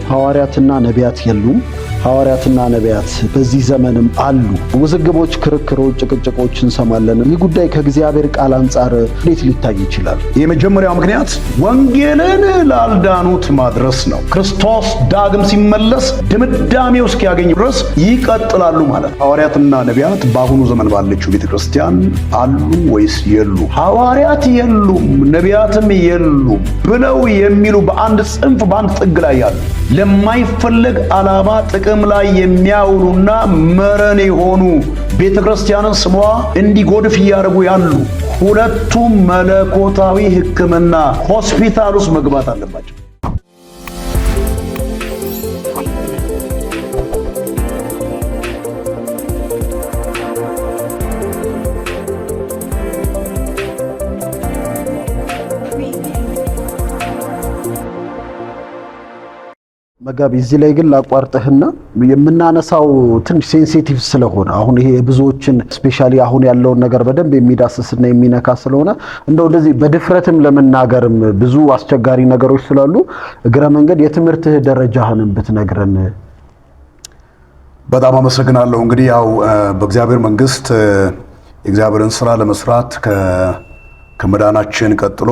ሐዋርያትና ነቢያት የሉም። ሐዋርያትና ነቢያት በዚህ ዘመንም አሉ። ውዝግቦች፣ ክርክሮች፣ ጭቅጭቆች እንሰማለን። ይህ ጉዳይ ከእግዚአብሔር ቃል አንጻር እንዴት ሊታይ ይችላል? የመጀመሪያው ምክንያት ወንጌልን ላልዳኑት ማድረስ ነው። ክርስቶስ ዳግም ሲመለስ ድምዳሜው እስኪያገኝ ድረስ ይቀጥላሉ ማለት ነው። ሐዋርያትና ነቢያት በአሁኑ ዘመን ባለችው ቤተ ክርስቲያን አሉ ወይስ የሉ? ሐዋርያት የሉም ነቢያትም የሉም ብለው የሚሉ በአንድ ጽንፍ በአንድ ጥግ ላይ ያሉ፣ ለማይፈለግ ዓላማ ጥቅም ላይ የሚያውሉና መረን የሆኑ፣ ቤተ ክርስቲያንን ስሟ እንዲጎድፍ እያደረጉ ያሉ ሁለቱም መለኮታዊ ሕክምና ሆስፒታል ውስጥ መግባት አለባቸው። መጋቢ፣ እዚህ ላይ ግን ላቋርጥህና የምናነሳው ትንሽ sensitive ስለሆነ፣ አሁን ይሄ የብዙዎችን especially አሁን ያለውን ነገር በደንብ የሚዳስስና የሚነካ ስለሆነ፣ እንደው እንደዚህ በድፍረትም ለመናገርም ብዙ አስቸጋሪ ነገሮች ስላሉ እግረ መንገድ የትምህርትህ ደረጃህንም ብትነግረን። በጣም አመሰግናለሁ። እንግዲህ ያው በእግዚአብሔር መንግስት የእግዚአብሔርን ስራ ለመስራት ከመዳናችን ቀጥሎ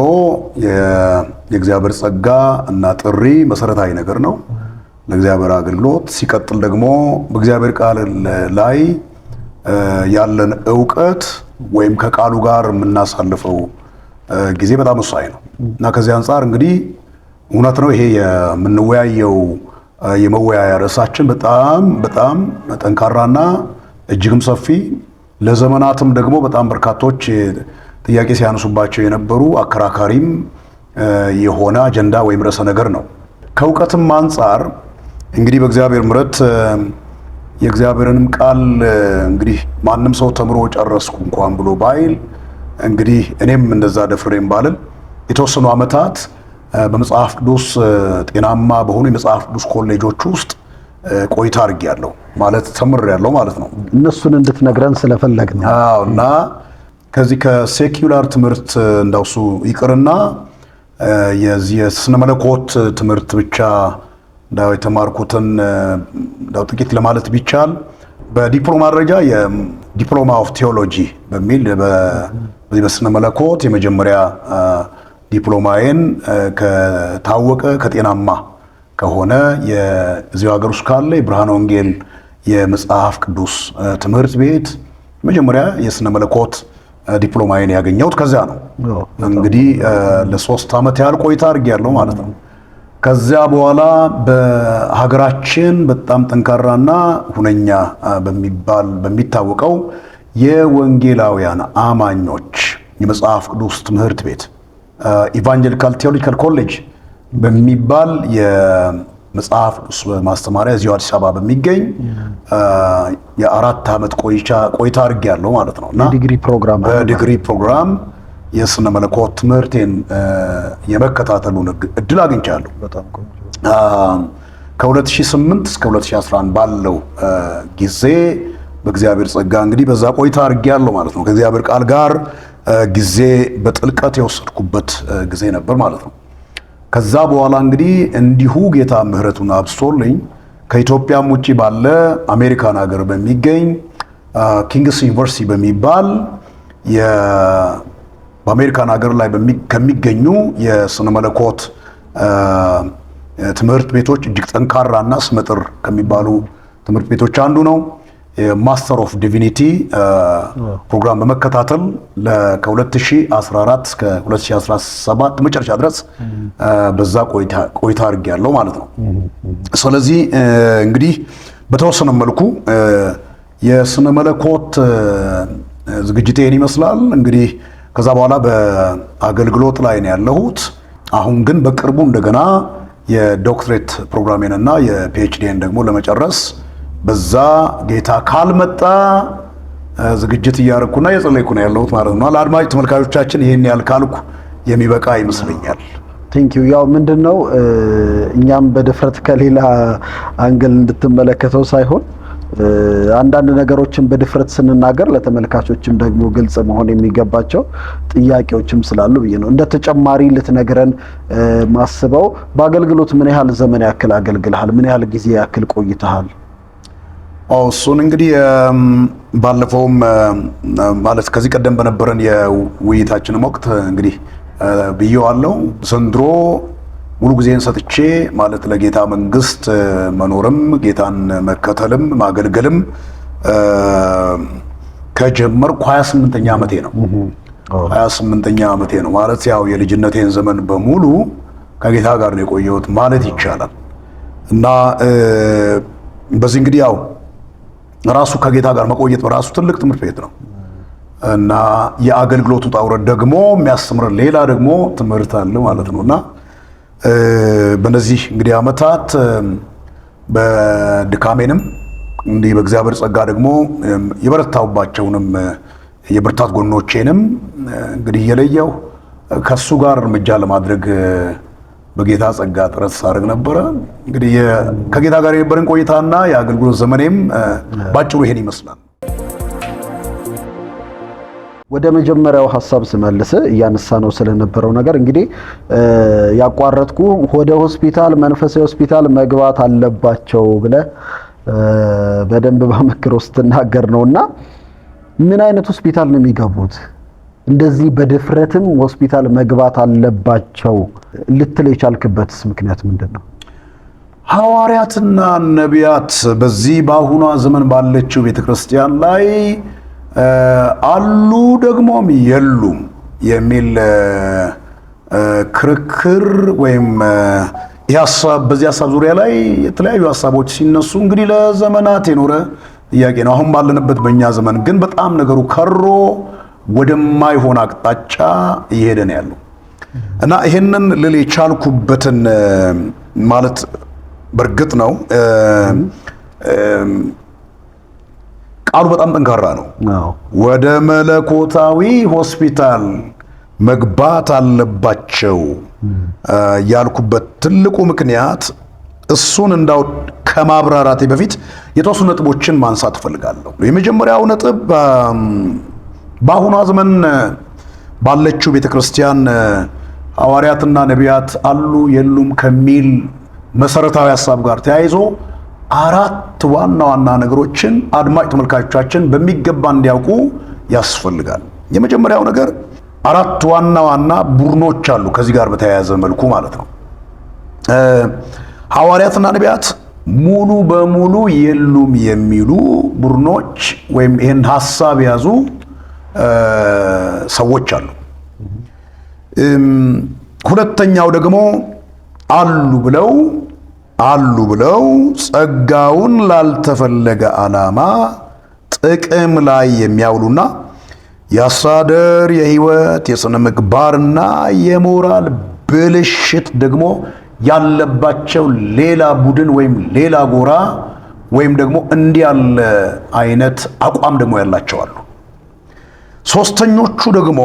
የእግዚአብሔር ጸጋ እና ጥሪ መሰረታዊ ነገር ነው ለእግዚአብሔር አገልግሎት። ሲቀጥል ደግሞ በእግዚአብሔር ቃል ላይ ያለን እውቀት ወይም ከቃሉ ጋር የምናሳልፈው ጊዜ በጣም ወሳኝ ነው እና ከዚህ አንጻር እንግዲህ እውነት ነው፣ ይሄ የምንወያየው የመወያያ ርዕሳችን በጣም በጣም ጠንካራና እጅግም ሰፊ፣ ለዘመናትም ደግሞ በጣም በርካቶች ጥያቄ ሲያነሱባቸው የነበሩ፣ አከራካሪም የሆነ አጀንዳ ወይም ርዕሰ ነገር ነው። ከእውቀትም አንጻር እንግዲህ በእግዚአብሔር ምሕረት የእግዚአብሔርንም ቃል እንግዲህ ማንም ሰው ተምሮ ጨረስኩ እንኳን ብሎ ባይል፣ እንግዲህ እኔም እንደዛ ደፍሬም ባልል፣ የተወሰኑ ዓመታት በመጽሐፍ ቅዱስ ጤናማ በሆኑ የመጽሐፍ ቅዱስ ኮሌጆች ውስጥ ቆይታ አድርጌያለሁ፣ ማለት ተምሬያለሁ ማለት ነው። እነሱን እንድትነግረን ስለፈለግን ነው። አዎ፣ እና ከዚህ ከ secular ትምህርት እንዳውሱ ይቅርና የዚህ የስነ መለኮት ትምህርት ብቻ እንዳው የተማርኩትን እንዳው ጥቂት ለማለት ቢቻል፣ በዲፕሎማ ደረጃ የ diploma of theology በሚል በዚህ በስነ መለኮት የመጀመሪያ ዲፕሎማዬን ከታወቀ ከጤናማ ከሆነ የዚሁ ሀገር ውስጥ ካለ የብርሃነ ወንጌል የመጽሐፍ ቅዱስ ትምህርት ቤት መጀመሪያ የስነ መለኮት ዲፕሎማዬን ያገኘሁት ከዚያ ነው። እንግዲህ ለ3 ዓመት ያህል ቆይታ አድርጌያለሁ ማለት ነው። ከዚያ በኋላ በሀገራችን በጣም ጠንካራና ሁነኛ በሚባል በሚታወቀው የወንጌላውያን አማኞች የመጽሐፍ ቅዱስ ትምህርት ቤት፣ Evangelical Theological College በሚባል የመጽሐፍ ቅዱስ ማስተማሪያ እዚሁ አዲስ አበባ በሚገኝ የ4 ዓመት ቆይታ አድርጌያለሁ ማለት ነው እና የዲግሪ ፕሮግራም። በዲግሪ ፕሮግራም የስነ መለኮት ትምህርቴን የመከታተሉን እድል አግኝቻለሁ። በጣም ቆንጆ። ከ2008 እስከ 2011 ባለው ጊዜ በእግዚአብሔር ጸጋ እንግዲህ በዛ ቆይታ አድርጌያለሁ ማለት ነው። ከእግዚአብሔር ቃል ጋር ጊዜ በጥልቀት የወሰድኩበት ጊዜ ነበር ማለት ነው። ከዛ በኋላ እንግዲህ እንዲሁ ጌታ ምሕረቱን አብዝቶልኝ ከኢትዮጵያም ውጭ ባለ አሜሪካን ሀገር በሚገኝ King's University በሚባል በአሜሪካን ሀገር ላይ ከሚገኙ የስነ መለኮት ትምህርት ቤቶች እጅግ ጠንካራና ስመጥር ከሚባሉ ትምህርት ቤቶች አንዱ ነው። የ Master of Divinity ፕሮግራም በመከታተል ከ2014 እስከ 2017 መጨረሻ ድረስ በዛ ቆይታ አድርጌያለሁ ማለት ነው። ስለዚህ እንግዲህ በተወሰነ መልኩ የስነ መለኮት ዝግጅቴን ይመስላል። እንግዲህ ከዛ በኋላ በአገልግሎት ላይ ነው ያለሁት። አሁን ግን በቅርቡ እንደገና የዶክትሬት ፕሮግራሜንና የ PhD ን ደግሞ ለመጨረስ በዛ ጌታ ካልመጣ ዝግጅት እያደረኩና እየጸለይኩ ነው ያለሁት ማለት ነው። ለአድማጭ ተመልካቾቻችን ይህን ያህል ካልኩ የሚበቃ ይመስለኛል። Thank you። ያው ምንድን ነው፣ እኛም በድፍረት ከሌላ angle እንድትመለከተው ሳይሆን አንዳንድ ነገሮችን በድፍረት ስንናገር ለተመልካቾችም ደግሞ ግልጽ መሆን የሚገባቸው ጥያቄዎችም ስላሉ ብዬ ነው። እንደ ተጨማሪ ልትነግረን ማስበው በአገልግሎት ምን ያህል ዘመን ያክል አገልግልሃል? ምን ያህል ጊዜ ያክል ቆይተሃል? እሱን እንግዲህ ባለፈውም ማለት ከዚህ ቀደም በነበረን የውይይታችንም ወቅት እንግዲህ ብዬዋለሁ። ዘንድሮ ሙሉ ጊዜን ሰጥቼ ማለት ለጌታ መንግስት መኖርም ጌታን መከተልም ማገልገልም ከጀመርኩ 28ኛ ዓመቴ ነው። 28ኛ ዓመቴ ነው ማለት ያው የልጅነቴን ዘመን በሙሉ ከጌታ ጋር ነው የቆየሁት ማለት ይቻላል። እና በዚህ እንግዲህ ያው ራሱ ከጌታ ጋር መቆየት በራሱ ትልቅ ትምህርት ቤት ነው እና የአገልግሎቱ ውጣ ውረድ ደግሞ የሚያስተምረን ሌላ ደግሞ ትምህርት አለ ማለት ነው። እና በእነዚህ እንግዲህ ዓመታት በድካሜንም እንዲህ በእግዚአብሔር ጸጋ ደግሞ የበረታሁባቸውንም የብርታት ጎኖቼንም እንግዲህ እየለየሁ ከሱ ጋር እርምጃ ለማድረግ በጌታ ጸጋ ጥረት ሳደርግ ነበረ። እንግዲህ ከጌታ ጋር የነበረን ቆይታና የአገልግሎት ዘመኔም ባጭሩ ይሄን ይመስላል። ወደ መጀመሪያው ሀሳብ ስመልስ እያነሳ ነው ስለነበረው ነገር እንግዲህ ያቋረጥኩ ወደ ሆስፒታል መንፈሳዊ ሆስፒታል መግባት አለባቸው ብለህ በደንብ ባመክሮ ስትናገር ነውና ምን አይነት ሆስፒታል ነው የሚገቡት? እንደዚህ በድፍረትም ሆስፒታል መግባት አለባቸው ልትል የቻልክበትስ ምክንያት ምንድን ነው? ሐዋርያትና ነቢያት በዚህ በአሁኗ ዘመን ባለችው ቤተክርስቲያን ላይ አሉ ደግሞም የሉም የሚል ክርክር ወይም በዚህ ሀሳብ ዙሪያ ላይ የተለያዩ ሀሳቦች ሲነሱ እንግዲህ ለዘመናት የኖረ ጥያቄ ነው። አሁን ባለንበት በእኛ ዘመን ግን በጣም ነገሩ ከሮ ወደማይሆን አቅጣጫ እየሄደ ነው ያለው። እና ይሄንን ልል የቻልኩበትን ማለት በእርግጥ ነው ቃሉ በጣም ጠንካራ ነው። ወደ መለኮታዊ ሆስፒታል መግባት አለባቸው ያልኩበት ትልቁ ምክንያት እሱን እንዳው ከማብራራቴ በፊት የተወሰኑ ነጥቦችን ማንሳት እፈልጋለሁ። የመጀመሪያው ነጥብ በአሁኗ ዘመን ባለችው ቤተክርስቲያን ሐዋርያትና ነቢያት አሉ የሉም ከሚል መሰረታዊ ሀሳብ ጋር ተያይዞ አራት ዋና ዋና ነገሮችን አድማጭ ተመልካቾቻችን በሚገባ እንዲያውቁ ያስፈልጋል። የመጀመሪያው ነገር አራት ዋና ዋና ቡድኖች አሉ ከዚህ ጋር በተያያዘ መልኩ ማለት ነው። ሐዋርያትና ነቢያት ሙሉ በሙሉ የሉም የሚሉ ቡድኖች ወይም ይህን ሀሳብ የያዙ ሰዎች አሉ። ሁለተኛው ደግሞ አሉ ብለው ጸጋውን ላልተፈለገ ዓላማ ጥቅም ላይ የሚያውሉና የአስተዳደር፣ የሕይወት፣ የሥነ ምግባርና የሞራል ብልሽት ደግሞ ያለባቸው ሌላ ቡድን ወይም ሌላ ጎራ ወይም ደግሞ እንዲህ ያለ አይነት አቋም ደግሞ ያላቸው አሉ። ሶስተኞቹ ደግሞ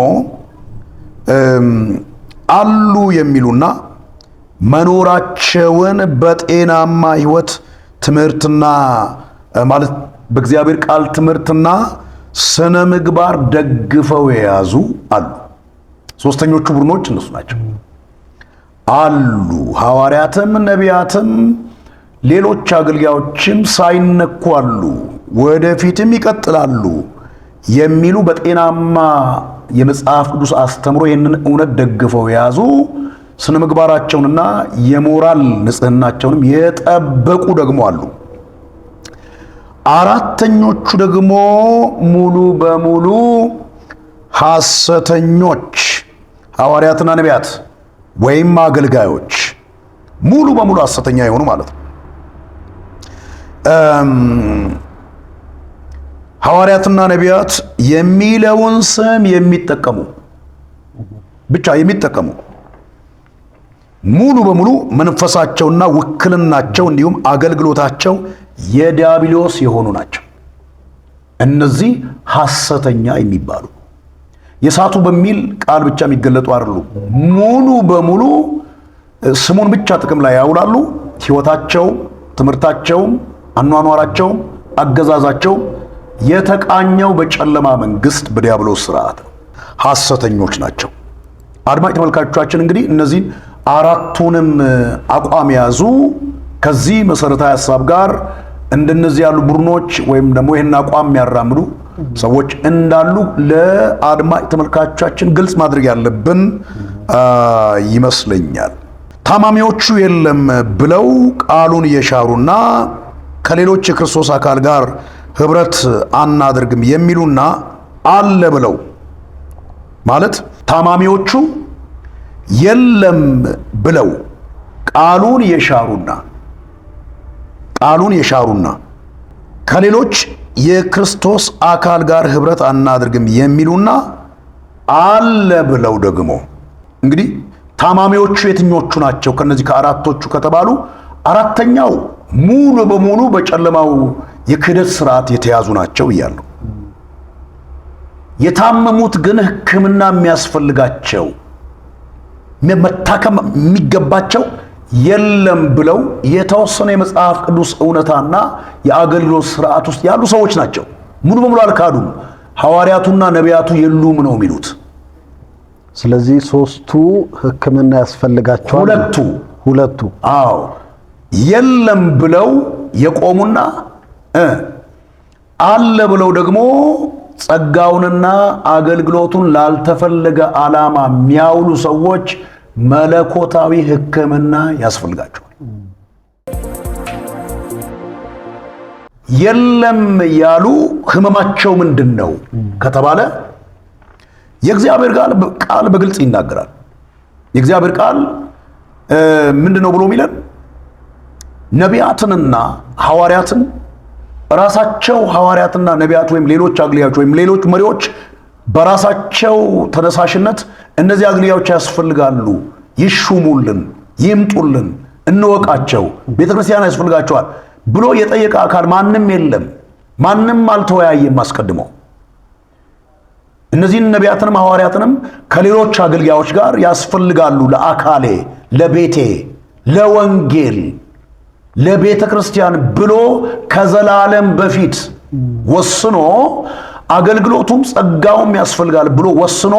አሉ የሚሉና መኖራቸውን በጤናማ ሕይወት ትምህርትና ማለት በእግዚአብሔር ቃል ትምህርትና ስነ ምግባር ደግፈው የያዙ አሉ። ሶስተኞቹ ቡድኖች እነሱ ናቸው። አሉ ሐዋርያትም ነቢያትም ሌሎች አገልጋዮችም ሳይነኩ አሉ፣ ወደፊትም ይቀጥላሉ የሚሉ በጤናማ የመጽሐፍ ቅዱስ አስተምሮ ይህንን እውነት ደግፈው የያዙ ስነ ምግባራቸውንና የሞራል ንጽህናቸውንም የጠበቁ ደግሞ አሉ። አራተኞቹ ደግሞ ሙሉ በሙሉ ሐሰተኞች ሐዋርያትና ነቢያት ወይም አገልጋዮች ሙሉ በሙሉ ሐሰተኛ የሆኑ ማለት ነው። ሐዋርያትና ነቢያት የሚለውን ስም የሚጠቀሙ ብቻ የሚጠቀሙ ሙሉ በሙሉ መንፈሳቸውና ውክልናቸው እንዲሁም አገልግሎታቸው የዲያብሎስ የሆኑ ናቸው። እነዚህ ሐሰተኛ የሚባሉ የሳቱ በሚል ቃል ብቻ የሚገለጡ አይደሉም። ሙሉ በሙሉ ስሙን ብቻ ጥቅም ላይ ያውላሉ። ሕይወታቸው፣ ትምህርታቸውም፣ አኗኗራቸውም አገዛዛቸው የተቃኘው በጨለማ መንግስት በዲያብሎስ ስርዓት ነው። ሐሰተኞች ናቸው። አድማጭ ተመልካቾቻችን እንግዲህ እነዚህን አራቱንም አቋም የያዙ ከዚህ መሰረታዊ ሀሳብ ጋር እንደነዚህ ያሉ ቡድኖች ወይም ደግሞ ይህን አቋም የሚያራምዱ ሰዎች እንዳሉ ለአድማጭ ተመልካቾቻችን ግልጽ ማድረግ ያለብን ይመስለኛል። ታማሚዎቹ የለም ብለው ቃሉን የሻሩና ከሌሎች የክርስቶስ አካል ጋር ህብረት አናደርግም የሚሉና አለ ብለው ማለት ታማሚዎቹ የለም ብለው ቃሉን የሻሩና ከሌሎች የክርስቶስ አካል ጋር ህብረት አናደርግም የሚሉና አለ ብለው ደግሞ እንግዲህ ታማሚዎቹ የትኞቹ ናቸው? ከነዚህ ከአራቶቹ ከተባሉ አራተኛው ሙሉ በሙሉ በጨለማው የክህደት ስርዓት የተያዙ ናቸው እያሉ፣ የታመሙት ግን ሕክምና የሚያስፈልጋቸው መታከም የሚገባቸው የለም ብለው የተወሰነ የመጽሐፍ ቅዱስ እውነታና የአገልግሎት ስርዓት ውስጥ ያሉ ሰዎች ናቸው። ሙሉ በሙሉ አልካዱም። ሐዋርያቱና ነቢያቱ የሉም ነው የሚሉት። ስለዚህ ሶስቱ ሕክምና ያስፈልጋቸዋል። ሁለቱ አዎ የለም ብለው የቆሙና አለ ብለው ደግሞ ጸጋውንና አገልግሎቱን ላልተፈለገ ዓላማ የሚያውሉ ሰዎች መለኮታዊ ሕክምና ያስፈልጋቸዋል። የለም ያሉ ህመማቸው ምንድን ነው ከተባለ የእግዚአብሔር ቃል በግልጽ ይናገራል። የእግዚአብሔር ቃል ምንድን ነው ብሎ የሚለን ነቢያትንና ሐዋርያትን ራሳቸው ሐዋርያትና ነቢያት ወይም ሌሎች አገልጋዮች ወይም ሌሎች መሪዎች በራሳቸው ተነሳሽነት እነዚህ አገልጋዮች ያስፈልጋሉ፣ ይሹሙልን፣ ይምጡልን፣ እንወቃቸው፣ ቤተክርስቲያን ያስፈልጋቸዋል ብሎ የጠየቀ አካል ማንም የለም። ማንም አልተወያየም አስቀድሞ። እነዚህን ነቢያትንም ሐዋርያትንም ከሌሎች አገልጋዮች ጋር ያስፈልጋሉ ለአካሌ፣ ለቤቴ፣ ለወንጌል፣ ለቤተ ክርስቲያን ብሎ ከዘላለም በፊት ወስኖ አገልግሎቱም ጸጋውም ያስፈልጋል ብሎ ወስኖ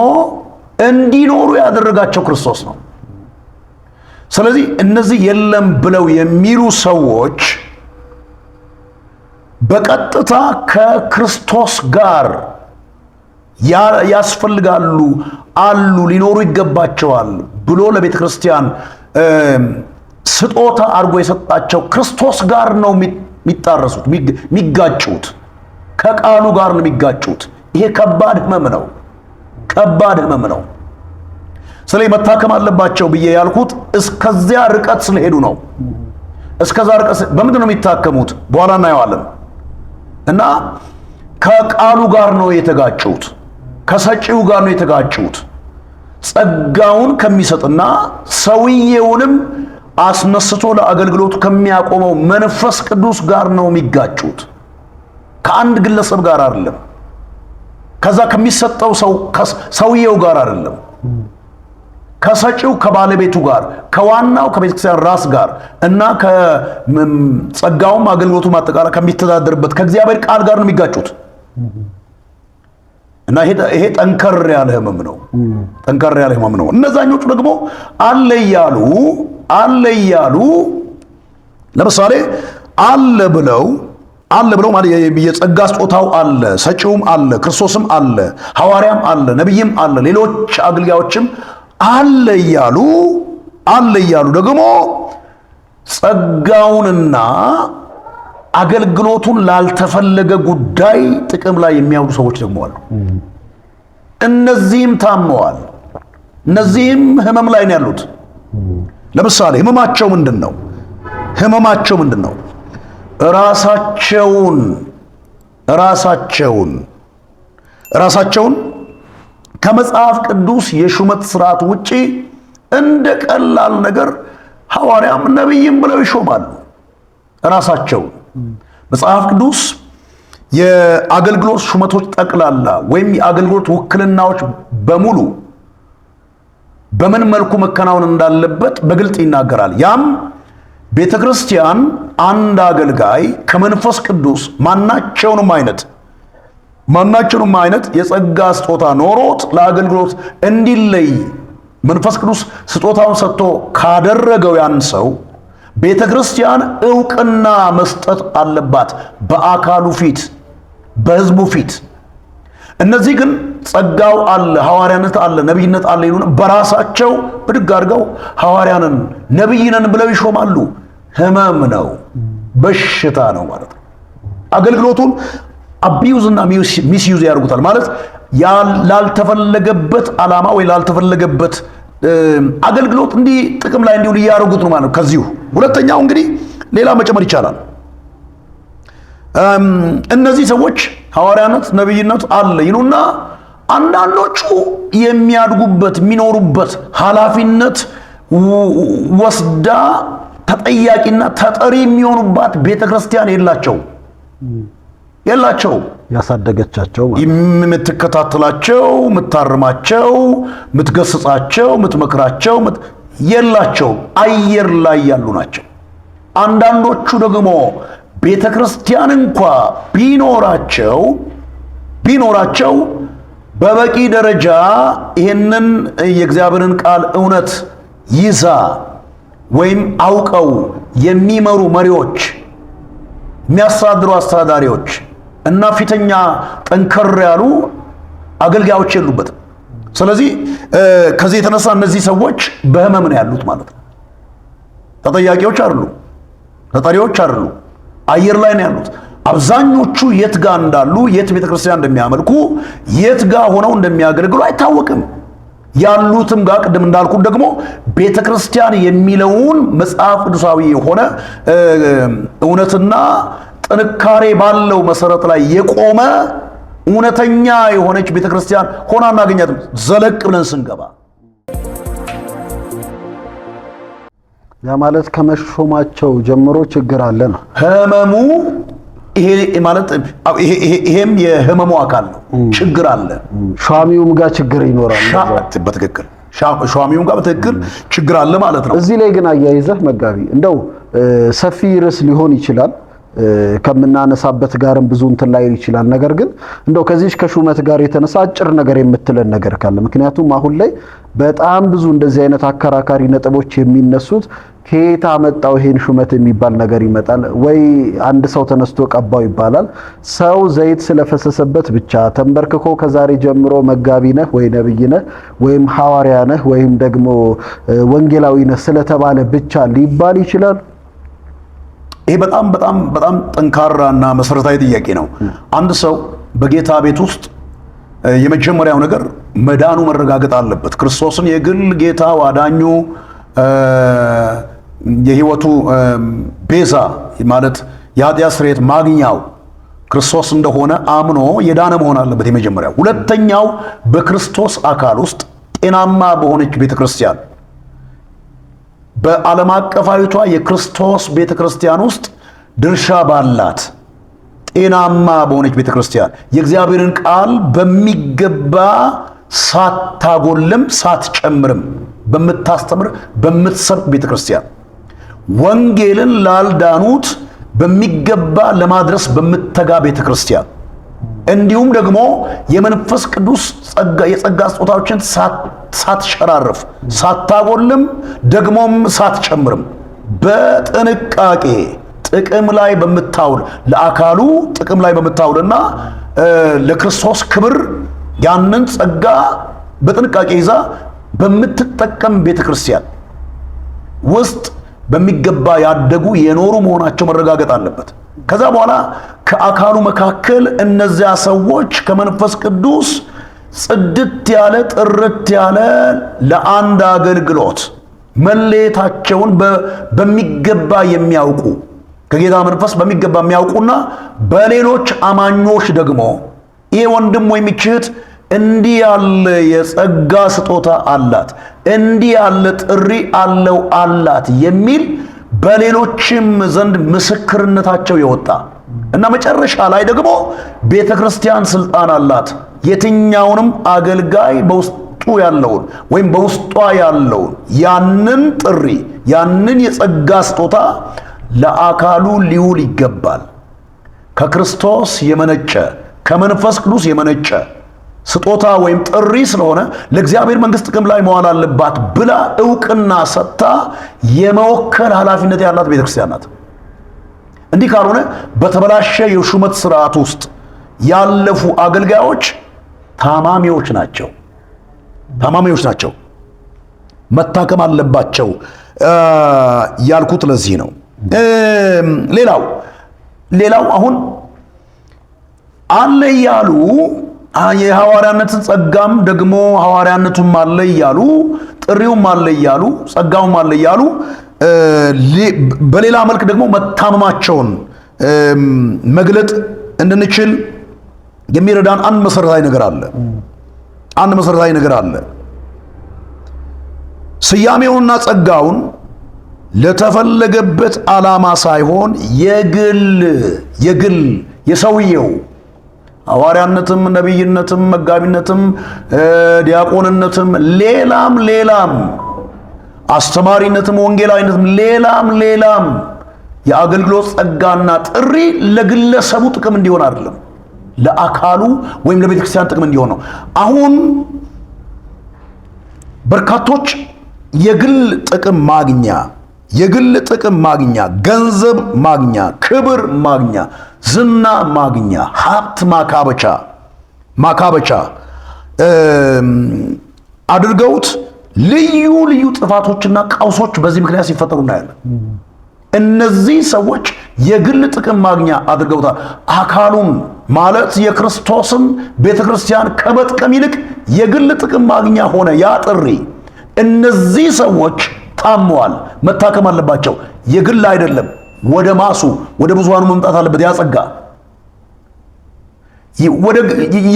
እንዲኖሩ ያደረጋቸው ክርስቶስ ነው። ስለዚህ እነዚህ የለም ብለው የሚሉ ሰዎች በቀጥታ ከክርስቶስ ጋር ያስፈልጋሉ፣ አሉ፣ ሊኖሩ ይገባቸዋል ብሎ ለቤተ ክርስቲያን ስጦታ አድርጎ የሰጣቸው ክርስቶስ ጋር ነው የሚጣረሱት፣ የሚጋጩት። ከቃሉ ጋር ነው የሚጋጩት። ይሄ ከባድ ህመም ነው። ከባድ ህመም ነው። ስለዚህ መታከም አለባቸው ብዬ ያልኩት እስከዚያ ርቀት ስለሄዱ ነው። እስከዛ ርቀት በምንድን ነው የሚታከሙት? በኋላ እናየዋለን። እና ከቃሉ ጋር ነው የተጋጩት። ከሰጪው ጋር ነው የተጋጩት። ጸጋውን ከሚሰጥና ሰውየውንም አስነስቶ ለአገልግሎቱ ከሚያቆመው መንፈስ ቅዱስ ጋር ነው የሚጋጩት። ከአንድ ግለሰብ ጋር አይደለም። ከዛ ከሚሰጠው ሰው ሰውየው ጋር አይደለም። ከሰጪው ከባለቤቱ ጋር ከዋናው ከቤተክርስቲያን ራስ ጋር እና ከጸጋውም አገልግሎቱ ማጠቃለያ ከሚተዳደርበት ከእግዚአብሔር ቃል ጋር ነው የሚጋጩት። እና ይሄ ጠንከር ያለ ህመም ነው። ጠንከር ያለ ህመም ነው። እነዛኞቹ ደግሞ አለ እያሉ አለ እያሉ ለምሳሌ አለ ብለው አለ ብለው ማለት የጸጋ ስጦታው አለ፣ ሰጪውም አለ፣ ክርስቶስም አለ፣ ሐዋርያም አለ፣ ነቢይም አለ፣ ሌሎች አገልጋዮችም አለ እያሉ አለ እያሉ ደግሞ ጸጋውንና አገልግሎቱን ላልተፈለገ ጉዳይ ጥቅም ላይ የሚያውሉ ሰዎች ደግሞ አሉ። እነዚህም ታመዋል። እነዚህም ህመም ላይ ነው ያሉት። ለምሳሌ ህመማቸው ምንድን ነው? ህመማቸው ምንድን ነው? ራሳቸውን ራሳቸውን ራሳቸውን ከመጽሐፍ ቅዱስ የሹመት ስርዓት ውጪ እንደ ቀላል ነገር ሐዋርያም ነቢይም ብለው ይሾማሉ። ራሳቸውን መጽሐፍ ቅዱስ የአገልግሎት ሹመቶች ጠቅላላ ወይም የአገልግሎት ውክልናዎች በሙሉ በምን መልኩ መከናወን እንዳለበት በግልጽ ይናገራል። ያም ቤተ ክርስቲያን አንድ አገልጋይ ከመንፈስ ቅዱስ ማናቸውንም አይነት የጸጋ ስጦታ ኖሮት ለአገልግሎት እንዲለይ መንፈስ ቅዱስ ስጦታውን ሰጥቶ ካደረገው ያን ሰው ቤተ ክርስቲያን እውቅና መስጠት አለባት፣ በአካሉ ፊት፣ በሕዝቡ ፊት። እነዚህ ግን ጸጋው አለ፣ ሐዋርያነት አለ፣ ነቢይነት አለ ይሉና በራሳቸው ብድግ አድርገው ሐዋርያ ነን፣ ነቢይ ነን ብለው ይሾማሉ። ህመም ነው፣ በሽታ ነው ማለት ነው። አገልግሎቱን abuse እና misuse ያደርጉታል ማለት ላልተፈለገበት ዓላማ ወይ ላልተፈለገበት አገልግሎት እንዲህ ጥቅም ላይ እንዲውል እያደረጉት ነው ማለት ነው። ከዚሁ ሁለተኛው እንግዲህ ሌላ መጨመር ይቻላል። እነዚህ ሰዎች ሐዋርያነት፣ ነቢይነት አለ ይሉና አንዳንዶቹ የሚያድጉበት፣ የሚኖሩበት ኃላፊነት ወስዳ ተጠያቂና ተጠሪ የሚሆኑባት ቤተ ክርስቲያን የላቸው። ያሳደገቻቸው ማለት። የምትከታተላቸው፣ የምታርማቸው፣ የምትገስጻቸው፣ የምትመክራቸው የላቸው። አየር ላይ ያሉ ናቸው። አንዳንዶቹ ደግሞ ቤተ ክርስቲያን እንኳ ቢኖራቸው በበቂ ደረጃ ይህንን የእግዚአብሔርን ቃል እውነት ይዛ ወይም አውቀው የሚመሩ መሪዎች፣ የሚያስተዳድሩ አስተዳዳሪዎች እና ፊተኛ ጠንከር ያሉ አገልጋዮች የሉበትም። ስለዚህ ከዚህ የተነሳ እነዚህ ሰዎች በህመም ነው ያሉት ማለት ነው። ተጠያቂዎች አይደሉም፣ ተጠሪዎች አይደሉም፣ አየር ላይ ነው ያሉት። አብዛኞቹ የት ጋር እንዳሉ፣ የት ቤተክርስቲያን እንደሚያመልኩ፣ የት ጋር ሆነው እንደሚያገለግሉ አይታወቅም። ያሉትም ጋር ቅድም እንዳልኩት ደግሞ ቤተክርስቲያን የሚለውን መጽሐፍ ቅዱሳዊ የሆነ እውነትና ጥንካሬ ባለው መሰረት ላይ የቆመ እውነተኛ የሆነች ቤተክርስቲያን ሆና አናገኛትም። ዘለቅ ብለን ስንገባ ያ ማለት ከመሾማቸው ጀምሮ ችግር አለ ነው። ህመሙ ይሄ ማለት ይሄም የህመሙ አካል ነው። ችግር አለ። ሿሚውም ጋር ችግር ይኖራል። በትክክል ሿሚውም ጋር በትክክል ችግር አለ ማለት ነው። እዚህ ላይ ግን አያይዘህ መጋቢ እንደው ሰፊ ርዕስ ሊሆን ይችላል፣ ከምናነሳበት ጋርም ብዙ እንትን ላይ ይችላል። ነገር ግን እንደው ከዚህ ከሹመት ጋር የተነሳ አጭር ነገር የምትለን ነገር ካለ፣ ምክንያቱም አሁን ላይ በጣም ብዙ እንደዚህ አይነት አከራካሪ ነጥቦች የሚነሱት ከየት አመጣው ይሄን ሹመት የሚባል ነገር ይመጣል። ወይ አንድ ሰው ተነስቶ ቀባው ይባላል። ሰው ዘይት ስለፈሰሰበት ብቻ ተንበርክኮ ከዛሬ ጀምሮ መጋቢ ነህ ወይ ነብይ ነህ ወይም ሐዋርያ ነህ ወይም ደግሞ ወንጌላዊ ነህ ስለተባለ ብቻ ሊባል ይችላል። ይሄ በጣም በጣም በጣም ጠንካራና መሰረታዊ ጥያቄ ነው። አንድ ሰው በጌታ ቤት ውስጥ የመጀመሪያው ነገር መዳኑ መረጋገጥ አለበት። ክርስቶስን የግል ጌታው፣ አዳኙ፣ የሕይወቱ ቤዛ ማለት የኃጢአት ስርየት ማግኛው ክርስቶስ እንደሆነ አምኖ የዳነ መሆን አለበት የመጀመሪያው። ሁለተኛው በክርስቶስ አካል ውስጥ ጤናማ በሆነች ቤተክርስቲያን፣ በዓለም አቀፋዊቷ የክርስቶስ ቤተክርስቲያን ውስጥ ድርሻ ባላት ጤናማ በሆነች ቤተክርስቲያን የእግዚአብሔርን ቃል በሚገባ ሳታጎልም ሳትጨምርም በምታስተምር፣ በምትሰብክ ቤተክርስቲያን፣ ወንጌልን ላልዳኑት በሚገባ ለማድረስ በምትተጋ ቤተክርስቲያን፣ እንዲሁም ደግሞ የመንፈስ ቅዱስ ጸጋ የጸጋ ስጦታዎችን ሳትሸራርፍ፣ ሳታጎልም ደግሞም ሳትጨምርም በጥንቃቄ ጥቅም ላይ በምታውል፣ ለአካሉ ጥቅም ላይ በምታውልና ለክርስቶስ ክብር ያንን ጸጋ በጥንቃቄ ይዛ በምትጠቀም ቤተክርስቲያን ውስጥ በሚገባ ያደጉ፣ የኖሩ መሆናቸው መረጋገጥ አለበት። ከዛ በኋላ ከአካሉ መካከል እነዚያ ሰዎች ከመንፈስ ቅዱስ ጽድት ያለ፣ ጥርት ያለ ለአንድ አገልግሎት መለየታቸውን በሚገባ የሚያውቁ፣ ከጌታ መንፈስ በሚገባ የሚያውቁና በሌሎች አማኞች ደግሞ ይሄ ወንድም ወይም እህት እንዲህ ያለ የጸጋ ስጦታ አላት፣ እንዲህ ያለ ጥሪ አለው፣ አላት የሚል በሌሎችም ዘንድ ምስክርነታቸው የወጣ እና መጨረሻ ላይ ደግሞ ቤተ ክርስቲያን ስልጣን አላት የትኛውንም አገልጋይ በውስጧ ያለውን ወይም በውስጧ ያለውን ያንን ጥሪ ያንን የጸጋ ስጦታ ለአካሉ ሊውል ይገባል። ከክርስቶስ የመነጨ ከመንፈስ ቅዱስ የመነጨ ስጦታ ወይም ጥሪ ስለሆነ ለእግዚአብሔር መንግሥት ጥቅም ላይ መዋል አለባት ብላ እውቅና ሰጥታ የመወከል ኃላፊነት ያላት ቤተክርስቲያን ናት። እንዲህ ካልሆነ በተበላሸ የሹመት ስርዓት ውስጥ ያለፉ አገልጋዮች ታማሚዎች ናቸው። ታማሚዎች ናቸው፣ መታከም አለባቸው ያልኩት ለዚህ ነው። ሌላው ሌላው አሁን አለ እያሉ የሐዋርያነትን ጸጋም ደግሞ ሐዋርያነቱም አለ እያሉ ጥሪውም አለ እያሉ ጸጋውም አለ እያሉ በሌላ መልክ ደግሞ መታመማቸውን መግለጥ እንድንችል የሚረዳን አንድ መሰረታዊ ነገር አለ። አንድ መሰረታዊ ነገር አለ። ስያሜውንና ጸጋውን ለተፈለገበት ዓላማ ሳይሆን የግል የሰውየው ሐዋርያነትም ነቢይነትም መጋቢነትም ዲያቆንነትም ሌላም ሌላም አስተማሪነትም ወንጌላዊነትም ሌላም ሌላም የአገልግሎት ጸጋና ጥሪ ለግለሰቡ ጥቅም እንዲሆን አይደለም፣ ለአካሉ ወይም ለቤተ ክርስቲያን ጥቅም እንዲሆን ነው። አሁን በርካቶች የግል ጥቅም ማግኛ የግል ጥቅም ማግኛ፣ ገንዘብ ማግኛ፣ ክብር ማግኛ፣ ዝና ማግኛ፣ ሀብት ማካበቻ አድርገውት ልዩ ልዩ ጥፋቶችና ቀውሶች በዚህ ምክንያት ሲፈጠሩ እናያለን። እነዚህ ሰዎች የግል ጥቅም ማግኛ አድርገውታል። አካሉን ማለት የክርስቶስን ቤተ ክርስቲያን ከመጥቀም ይልቅ የግል ጥቅም ማግኛ ሆነ ያ ጥሪ። እነዚህ ሰዎች ታመዋል፣ መታከም አለባቸው። የግል አይደለም፣ ወደ ማሱ ወደ ብዙሃኑ መምጣት አለበት። ያ ጸጋ ወደ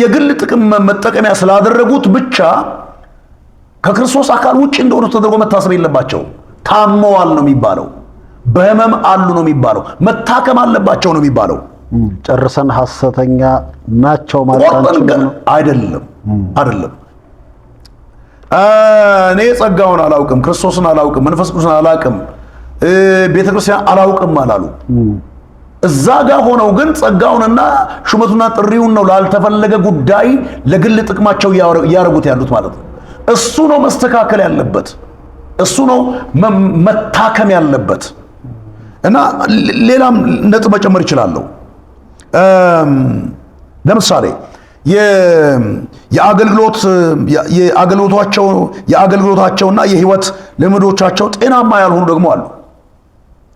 የግል ጥቅም መጠቀሚያ ስላደረጉት ብቻ ከክርስቶስ አካል ውጭ እንደሆኑ ተደርጎ መታሰብ የለባቸው። ታመዋል ነው የሚባለው። በህመም አሉ ነው የሚባለው። መታከም አለባቸው ነው የሚባለው። ጨርሰን ሐሰተኛ ናቸው ማለት ቆርጠን አንችልም ነው። አይደለም፣ አይደለም። እኔ ጸጋውን አላውቅም፣ ክርስቶስን አላውቅም፣ መንፈስ ቅዱስን አላውቅም፣ ቤተክርስቲያን አላውቅም አላሉ። እዛ ጋር ሆነው ግን ጸጋውንና ሹመቱና ጥሪውን ነው ላልተፈለገ ጉዳይ ለግል ጥቅማቸው እያረጉት ያሉት ማለት ነው። እሱ ነው መስተካከል ያለበት፣ እሱ ነው መታከም ያለበት። እና ሌላም ነጥብ መጨመር እችላለሁ። ለምሳሌ የአገልግሎት የአገልግሎታቸው የአገልግሎታቸውና የህይወት ልምዶቻቸው ጤናማ ያልሆኑ ደግሞ አሉ።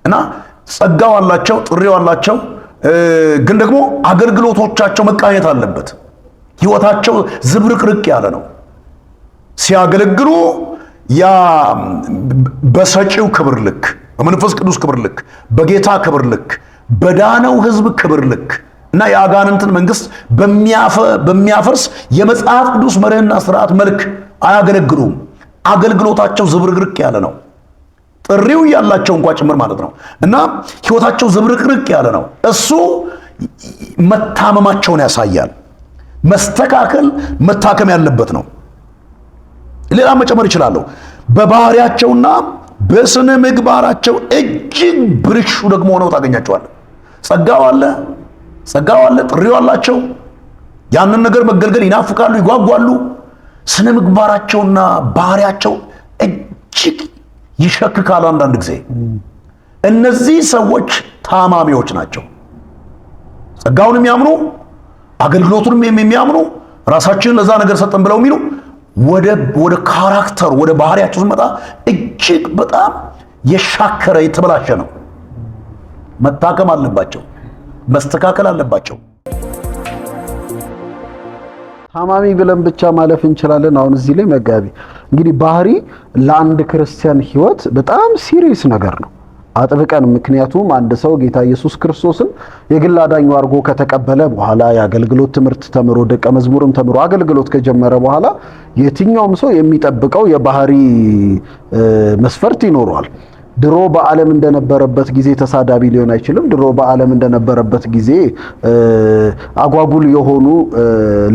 እና ጸጋው አላቸው፣ ጥሪው አላቸው፣ ግን ደግሞ አገልግሎቶቻቸው መቃኘት አለበት። ህይወታቸው ዝብርቅርቅ ያለ ነው። ሲያገለግሉ ያ በሰጪው ክብር ልክ፣ በመንፈስ ቅዱስ ክብር ልክ፣ በጌታ ክብር ልክ፣ በዳነው ህዝብ ክብር ልክ እና የአጋንንትን መንግስት በሚያፈርስ የመጽሐፍ ቅዱስ መርህና ስርዓት መልክ አያገለግሉም። አገልግሎታቸው ዝብርቅርቅ ያለ ነው። ጥሪው ያላቸው እንኳ ጭምር ማለት ነው። እና ህይወታቸው ዝብርቅርቅ ያለ ነው። እሱ መታመማቸውን ያሳያል። መስተካከል መታከም ያለበት ነው። ሌላ መጨመር እችላለሁ። በባህሪያቸውና በስነ ምግባራቸው እጅግ ብልሹ ደግሞ ሆነው ታገኛቸዋለህ። ጸጋው አለ፣ ጸጋው አለ፣ ጥሪው አላቸው። ያንን ነገር መገልገል ይናፍቃሉ፣ ይጓጓሉ። ስነ ምግባራቸውና ባህሪያቸው እጅግ ይሸክካል አንዳንድ ጊዜ። እነዚህ ሰዎች ታማሚዎች ናቸው። ጸጋውን የሚያምኑ አገልግሎቱንም የሚያምኑ ራሳችንን ለዛ ነገር ሰጠን ብለው የሚሉ ወደ character ኡ ወደ ባህሪያቸው ስንመጣ እጅግ በጣም የሻከረ የተበላሸ ነው። መታከም አለባቸው፣ መስተካከል አለባቸው። ታማሚ ብለን ብቻ ማለፍ እንችላለን። አሁን እዚህ ላይ መጋቢ እንግዲህ ባህሪ ለአንድ ክርስቲያን ሕይወት በጣም serious ነገር ነው አጥብቀን። ምክንያቱም አንድ ሰው ጌታ ኢየሱስ ክርስቶስን የግል አዳኙ አድርጎ ከተቀበለ በኋላ የአገልግሎት ትምህርት ተምሮ ደቀ መዝሙርም ተምሮ አገልግሎት ከጀመረ በኋላ የትኛውም ሰው የሚጠብቀው የባህሪ መስፈርት ይኖረዋል። ድሮ በዓለም እንደነበረበት ጊዜ ተሳዳቢ ሊሆን አይችልም። ድሮ በዓለም እንደነበረበት ጊዜ አጓጉል የሆኑ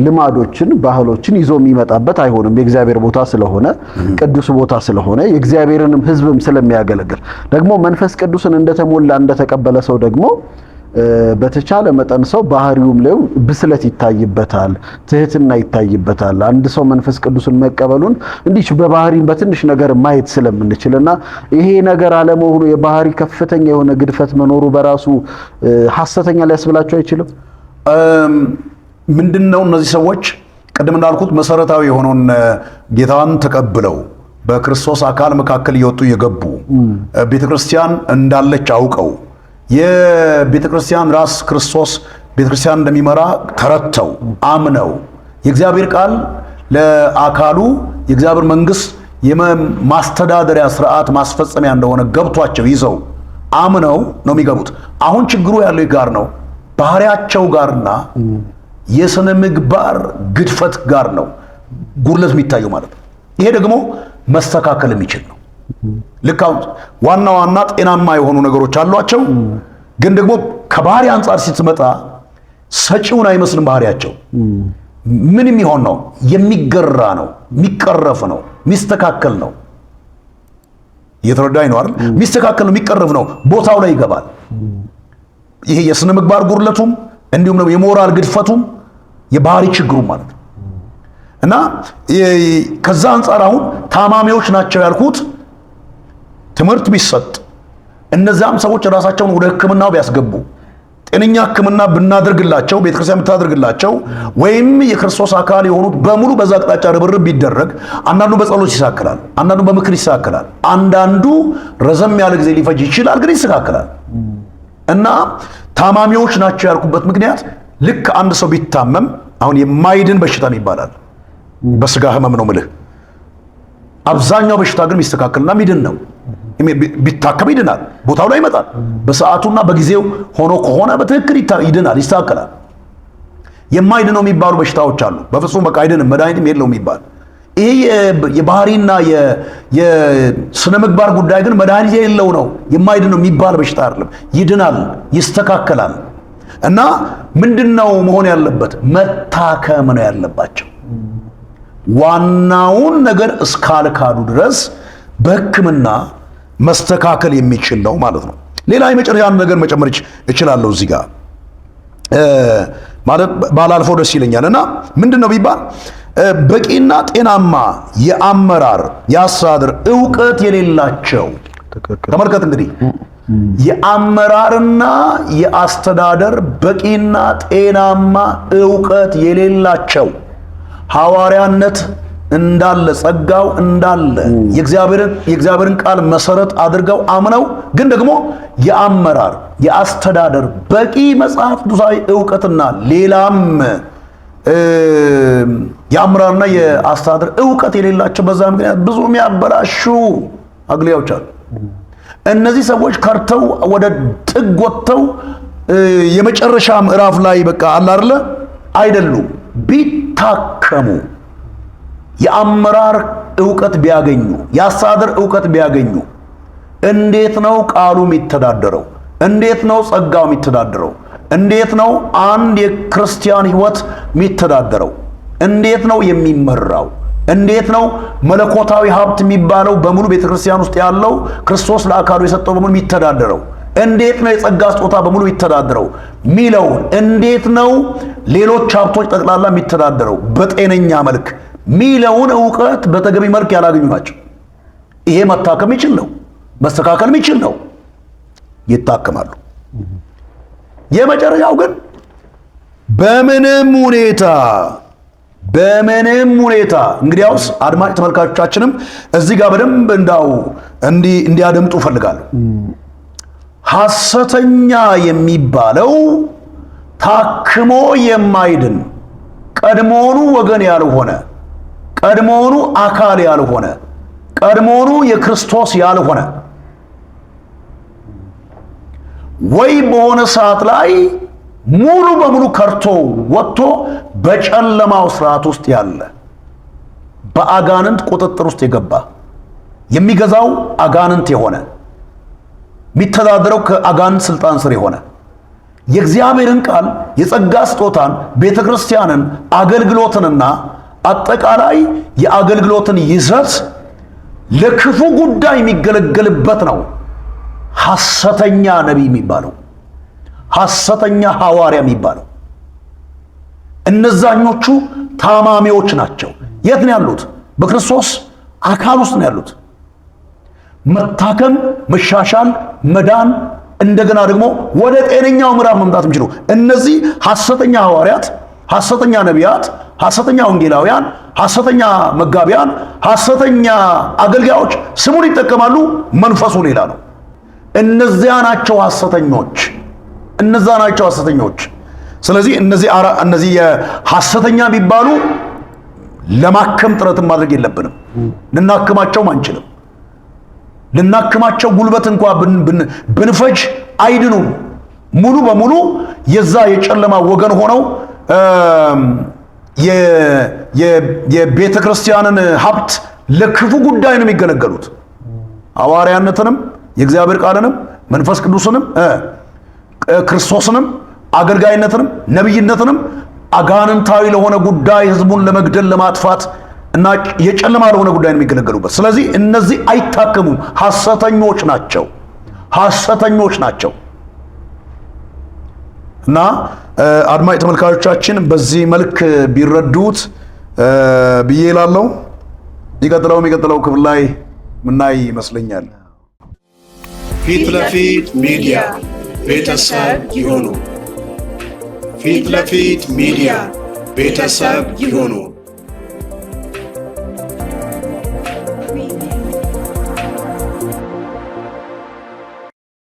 ልማዶችን፣ ባህሎችን ይዞ የሚመጣበት አይሆንም። የእግዚአብሔር ቦታ ስለሆነ፣ ቅዱስ ቦታ ስለሆነ፣ የእግዚአብሔርንም ሕዝብም ስለሚያገለግል፣ ደግሞ መንፈስ ቅዱስን እንደተሞላ እንደተቀበለ ሰው ደግሞ በተቻለ መጠን ሰው ባህሪውም ላይ ብስለት ይታይበታል፣ ትህትና ይታይበታል። አንድ ሰው መንፈስ ቅዱስን መቀበሉን እንዲህ በባህሪም በትንሽ ነገር ማየት ስለምንችልና ይሄ ነገር አለመሆኑ፣ የባህሪ ከፍተኛ የሆነ ግድፈት መኖሩ በራሱ ሐሰተኛ ሊያስብላቸው አይችልም። ምንድን ነው፣ እነዚህ ሰዎች ቅድም እንዳልኩት መሰረታዊ የሆነውን ጌታን ተቀብለው በክርስቶስ አካል መካከል እየወጡ እየገቡ፣ ቤተክርስቲያን እንዳለች አውቀው፣ የቤተ ክርስቲያን ራስ ክርስቶስ ቤተ ክርስቲያን እንደሚመራ ተረድተው አምነው፣ የእግዚአብሔር ቃል ለአካሉ የእግዚአብሔር መንግስት የማስተዳደሪያ ስርዓት ማስፈጸሚያ እንደሆነ ገብቷቸው ይዘው አምነው ነው የሚገቡት። አሁን ችግሩ ያለው ጋር ነው፣ ባህሪያቸው ጋርና የስነ ምግባር ግድፈት ጋር ነው ጉድለት የሚታየው ማለት ነው። ይሄ ደግሞ መስተካከል የሚችል ነው። ልክ አሁን ዋና ዋና ጤናማ የሆኑ ነገሮች አሏቸው፣ ግን ደግሞ ከባህሪ አንጻር ስትመጣ ሰጪውን አይመስልም ባህሪያቸው። ምን የሚሆን ነው? የሚገራ ነው፣ የሚቀረፍ ነው፣ የሚስተካከል ነው። እየተረዳኝ ነው አይደል? የሚስተካከል ነው፣ የሚቀረፍ ነው፣ ቦታው ላይ ይገባል። ይሄ የስነ ምግባር ጉድለቱም እንዲሁም ደግሞ የሞራል ግድፈቱም የባህሪ ችግሩም ማለት ነው። እና ከዛ አንጻር አሁን ታማሚዎች ናቸው ያልኩት፣ ትምህርት ቢሰጥ፣ እነዚያም ሰዎች ራሳቸውን ወደ ሕክምናው ቢያስገቡ፣ ጤነኛ ሕክምና ብናደርግላቸው፣ ቤተክርስቲያን ብታደርግላቸው፣ ወይም የክርስቶስ አካል የሆኑት በሙሉ በዛ አቅጣጫ ርብርብ ቢደረግ፣ አንዳንዱ በጸሎት ይስተካከላል፣ አንዳንዱ በምክር ይስተካከላል፣ አንዳንዱ ረዘም ያለ ጊዜ ሊፈጅ ይችላል፣ ግን ይስተካከላል። እና ታማሚዎች ናቸው ያልኩበት ምክንያት ልክ አንድ ሰው ቢታመም፣ አሁን የማይድን በሽታም ይባላል፣ በስጋ ህመም ነው ምልህ። አብዛኛው በሽታ ግን የሚስተካከልና የሚድን ነው። ቢታከም ይድናል፣ ቦታው ላይ ይመጣል። በሰዓቱና በጊዜው ሆኖ ከሆነ በትክክል ይድናል፣ ይስተካከላል። የማይድነው የሚባሉ በሽታዎች አሉ። በፍጹም በቃ አይድንም፣ መድኃኒትም የለውም የሚባል። ይሄ የባህሪና የስነ ምግባር ጉዳይ ግን መድኃኒት የሌለው ነው። የማይድነው የሚባል በሽታ አይደለም። ይድናል፣ ይስተካከላል። እና ምንድነው መሆን ያለበት? መታከም ነው ያለባቸው። ዋናውን ነገር እስካልካዱ ድረስ በሕክምና መስተካከል የሚችል ነው ማለት ነው። ሌላ የመጨረሻ አንድ ነገር መጨመር እችላለሁ እዚህ ጋር፣ ማለት ባላልፈው ደስ ይለኛል። እና ምንድን ነው ቢባል፣ በቂና ጤናማ የአመራር የአስተዳደር እውቀት የሌላቸው፣ ተመልከት እንግዲህ፣ የአመራርና የአስተዳደር በቂና ጤናማ እውቀት የሌላቸው፣ ሐዋርያነት እንዳለ፣ ጸጋው እንዳለ፣ የእግዚአብሔርን ቃል መሰረት አድርገው አምነው፣ ግን ደግሞ የአመራር የአስተዳደር በቂ መጽሐፍ ቅዱሳዊ እውቀትና ሌላም የአመራርና የአስተዳደር እውቀት የሌላቸው፣ በዛ ምክንያት ብዙ የሚያበላሹ አገልጋዮች አሉ። እነዚህ ሰዎች ከርተው ወደ ጥግ ወጥተው የመጨረሻ ምዕራፍ ላይ በቃ አለ አይደለ አይደሉም። ቢታከሙ፣ የአመራር እውቀት ቢያገኙ፣ የአስተዳደር እውቀት ቢያገኙ፣ እንዴት ነው ቃሉ የሚተዳደረው? እንዴት ነው ጸጋው የሚተዳደረው? እንዴት ነው አንድ የክርስቲያን ሕይወት የሚተዳደረው? እንዴት ነው የሚመራው? እንዴት ነው መለኮታዊ ሀብት የሚባለው በሙሉ ቤተክርስቲያን ውስጥ ያለው፣ ክርስቶስ ለአካሉ የሰጠው በሙሉ የሚተዳደረው? እንዴት ነው የጸጋ ስጦታ በሙሉ የሚተዳደረው ሚለውን፣ እንዴት ነው ሌሎች ሀብቶች ጠቅላላ የሚተዳደረው በጤነኛ መልክ ሚለውን እውቀት በተገቢ መልክ ያላገኙ ናቸው። ይሄ መታከም ይችል ነው፣ መስተካከል የሚችል ነው። ይታከማሉ። የመጨረሻው ግን በምንም ሁኔታ፣ በምንም ሁኔታ፣ እንግዲያውስ አድማጭ ተመልካቾቻችንም እዚህ ጋር በደንብ እንዳው እንዲያደምጡ እፈልጋለሁ። ሐሰተኛ የሚባለው ታክሞ የማይድን፣ ቀድሞውኑ ወገን ያልሆነ፣ ቀድሞውኑ አካል ያልሆነ፣ ቀድሞውኑ የክርስቶስ ያልሆነ፣ ወይ በሆነ ሰዓት ላይ ሙሉ በሙሉ ከርቶ ወጥቶ በጨለማው ስርዓት ውስጥ ያለ፣ በአጋንንት ቁጥጥር ውስጥ የገባ፣ የሚገዛው አጋንንት የሆነ። የሚተዳደረው ከአጋንንት ስልጣን ስር የሆነ፣ የእግዚአብሔርን ቃል፣ የጸጋ ስጦታን፣ ቤተ ክርስቲያንን፣ አገልግሎትንና አጠቃላይ የአገልግሎትን ይዘት ለክፉ ጉዳይ የሚገለገልበት ነው ሐሰተኛ ነቢይ የሚባለው፣ ሐሰተኛ ሐዋርያ የሚባለው። እነዛኞቹ ታማሚዎች ናቸው። የት ነው ያሉት? በክርስቶስ አካል ውስጥ ነው ያሉት። መታከም፣ መሻሻል፣ መዳን፣ እንደገና ደግሞ ወደ ጤነኛው ምዕራፍ መምጣት የሚችሉ እነዚህ ሐሰተኛ ሐዋርያት፣ ሐሰተኛ ነቢያት፣ ሐሰተኛ ወንጌላውያን፣ ሐሰተኛ መጋቢያን፣ ሐሰተኛ አገልጋዮች ስሙን ይጠቀማሉ፣ መንፈሱ ሌላ ነው። እነዚያ ናቸው ሐሰተኞች። እነዛ ናቸው ሐሰተኞች። ስለዚህ እነዚህ የሐሰተኛ የሚባሉ ለማከም ጥረትን ማድረግ የለብንም። ልናክማቸውም አንችልም። ልናክማቸው ጉልበት እንኳ ብንፈጅ አይድኑም። ሙሉ በሙሉ የዛ የጨለማ ወገን ሆነው የቤተ ክርስቲያንን ሀብት ለክፉ ጉዳይ ነው የሚገለገሉት። ሐዋርያነትንም፣ የእግዚአብሔር ቃልንም፣ መንፈስ ቅዱስንም፣ ክርስቶስንም፣ አገልጋይነትንም፣ ነቢይነትንም አጋንንታዊ ለሆነ ጉዳይ፣ ህዝቡን ለመግደል፣ ለማጥፋት እና የጨለማ ለሆነ ጉዳይ ነው የሚገለገሉበት። ስለዚህ እነዚህ አይታከሙም፣ ሐሰተኞች ናቸው። ሐሰተኞች ናቸው። እና አድማጭ ተመልካቾቻችን በዚህ መልክ ቢረዱት ብዬ እላለሁ። የሚቀጥለው ክፍል ላይ ምናይ ይመስለኛል። ፊት ለፊት ሚዲያ ቤተሰብ ይሁኑ። ፊት ለፊት ሚዲያ ቤተሰብ ይሁኑ።